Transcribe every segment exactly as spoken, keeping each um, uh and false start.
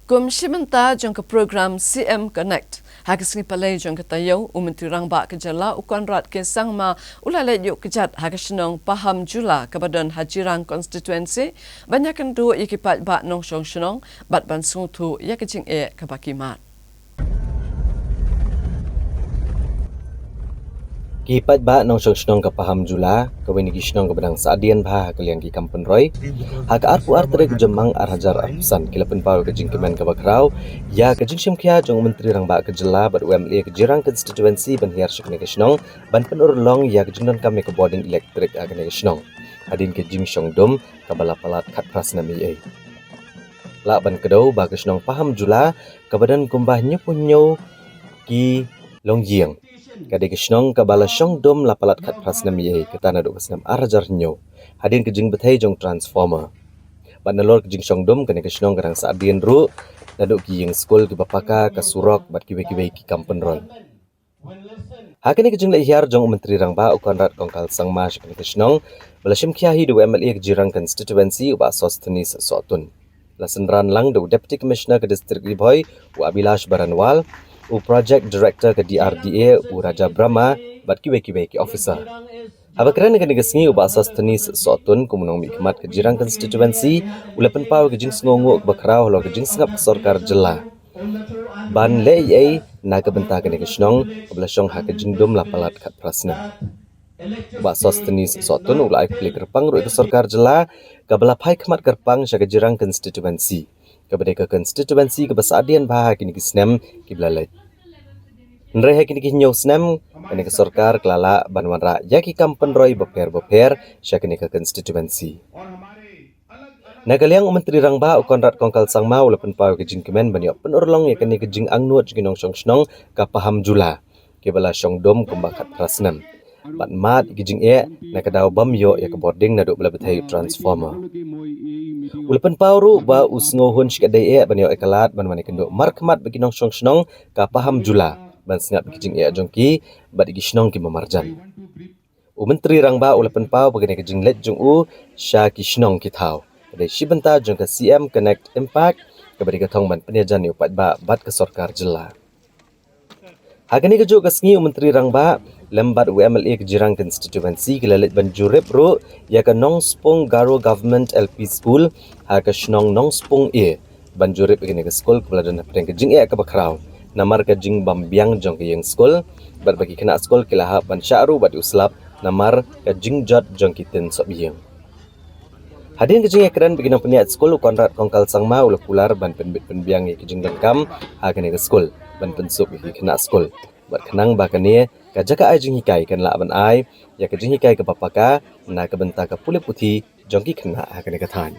Kum shi bynta jong ka program C M Connect, ha ka sngi Palei jong ka taïew, u Myntri Rangbah ka jylla u Conrad K Sangma u la leit ïuh kjat ha ka shnong Pahamjula kaba don ha Jirang Constituency ban ïakynduh ïa ki paidbah nongshong shnong bad ban sngewthuh ïa ka jingeh kaba ki mad. Ki paidbah nongshong shnong ka Pahamjula, kawei na ki shnong kaba dang sahdien bha ha ka liang ki kam pynroi, ha ka arphew ar tarik u Jymmang ar hajar arphew san, ki la pynpaw ïa ka jingkmen kaba khraw ïa ka jingshim khia jong u Myntri Rangbah ka jylla bad u M L A ka Jirang Constituency ban hiar sha kane ka shnong ban pynurlong ïa ka jingdonkam ïa ka bording elektrik ha kane ka shnong, hadien ka jingshong dum kaba la palat khatphra snem eiei. Lah ban kdew ba ka shnong Pahamjula kaba don kumba hynñiewphew hynñiew ki longïing, ka dei ka shnong kaba la shong dum la palat khatphra snem eiei, kata naduh ka snem ar hajar hynñiew, hadien ka jingbthei jong transformer. Bad nalor ka jingshong dum, kane ka shnong ka dang sahdien ruh naduh ki ïing skul kiba paka, ka surok bad kiwei kiwei ki kam pynroi. Ha kane ka jingleit hiar jong u Myntri Rangbah u Conrad Kongkal Sangma sha kane ka shnong, ba la shim khia hi da u M L A ka Jirang Constituency u Bah Sosthenes Sohtun. La synran lang da u Deputy Commissioner ka District Ri Bhoi u Abhilash Baranwal, u Project Director ka D R D A u Raja Brahma bad kiwei kiwei ki officer. Haba kren ha kane ka sngi u Bah Sosthenes Sohtun kum u nongmihkhmat ka Jirang Constituency u la pynpaw ïa ka jingsngewnguh kaba khraw halor ka jingsngap ka sorkar jylla ban leh ei ei na ka bynta kane ka shnong kaba la shong ha ka jingdum la palat khatphra snem. U Bah Sosthenes Sohtun u la ai khublei kyrpang ruh ïa ka sorkar jylla kaba la phai khmat kyrpang sha ka Jirang Constituency, kaba dei ka constituency kaba sahdien bha ha kine ki snem kiba la leit. Hynrei ha kine ki hynñiew snem, kane ka sorkar ka la lah ban wanrah ïa ki kam pynroi bapher bapher sha kane ka constituency. Na ka liang u Myntri Rangbah u Conrad Kongkal Sangma u la pynpaw ïa ka jingkmen ban ïoh pynurlong ïa kane ka jingangnud jong ki nongshong shnong ka Pahamjula, kiba la shong dum kumba khatphra snem, bad mad ïa ka jingeh na ka daw bym ïoh ïa ka bording naduh ba la bthei u transformer. U la pynpaw ruh ba u sngewhun shikatdei eh ban ïoh ïa ka lad ban wan ïakynduh markhmat bad ki nongshong shnong ka Pahamjula ban sngap ïa ka jingeh jong ki bad ïa ki shnong kiba marjan. U Myntri Rangbah u la pynpaw ba kane ka jingleit jong u sha ki shnong ki thaw ka dei shi bynta jong ka C M Connect Impact, kaba dei ka thong ban pynïajan ïa u paidbah bad ka sorkar jylla. Ha kane kajuh ka sngi u Myntri Rangbah lem bad u M L A ka Jirang Constituency ki la leit ban jurip ruh ïa ka Nongspung Garo Government L P School ha ka shnong Nongspung A, ban jurip ïa kane ka skul kaba la don hapdeng ka jingeh kaba khraw namar ka jingbym biang jong ka ïing skul, bad ba ki khynnah skul ki la hap ban shah ruh bad ïa u slap namar ka jingjot jong ki tin sop ïing. Hadien ka jingïakren bad ki nongpynïaid skul, u Conrad Kongkal Sangma u la kular ban pynbit pynbiang ïa ka jingdonkam ha kane ka skul ban pynsuk ïa ki khynnah skul, bad khnang ba kane ka jaka ai jinghikai kan lah ban ai ïa ka jinghikai kaba paka na ka bynta ka pule puthi jong ki khynnah ha kane ka thaiñ.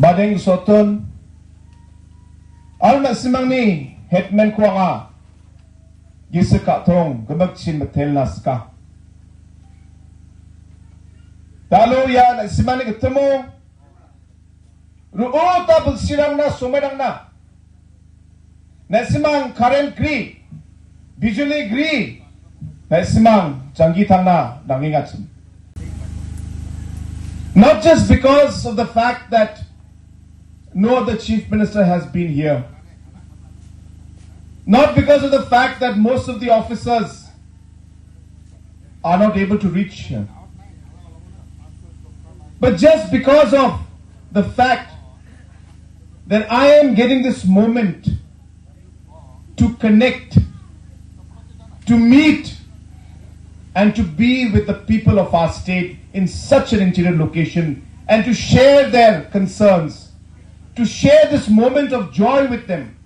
Ba deng Sohtun, ar na simang ni hetmen kwanga gisa ka thong gabak chin metel na ska. Talo ya na simang ni ketemo ruo ta bul sirang na somedang na. Na simang current gri, bijuli gri, na simang janggi thang na dang ingat. Not just because of the fact that no other chief minister has been here, not because of the fact that most of the officers are not able to reach here, but just because of the fact that I am getting this moment to connect, to meet, and to be with the people of our state in such an interior location, and to share their concerns, to share this moment of joy with them,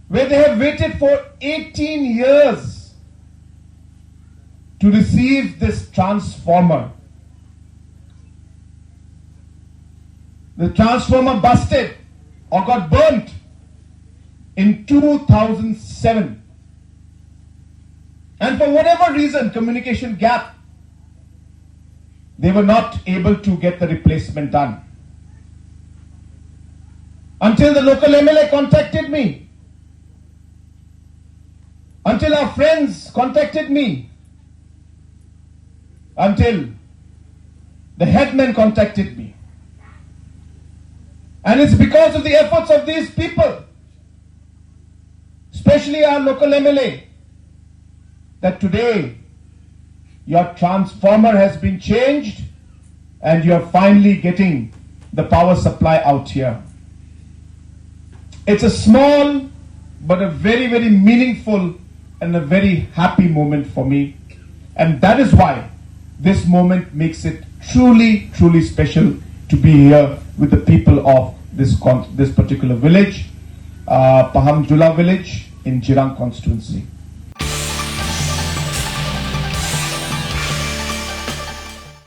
where they have waited for eighteen years to receive this transformer. The transformer busted or got burnt in two thousand seven. And for whatever reason, communication gap, they were not able to get the replacement done. Until the local M L A contacted me, until our friends contacted me, until The headman contacted me. And it's because of the efforts of these people, especially our local M L A, that today your transformer has been changed and you're finally getting the power supply out here. It's a small but a very, very meaningful and a very happy moment for me. And that is why this moment makes it truly, truly special to be here with the people of this, con- this particular village, uh, Pahamjula village in Jirang constituency.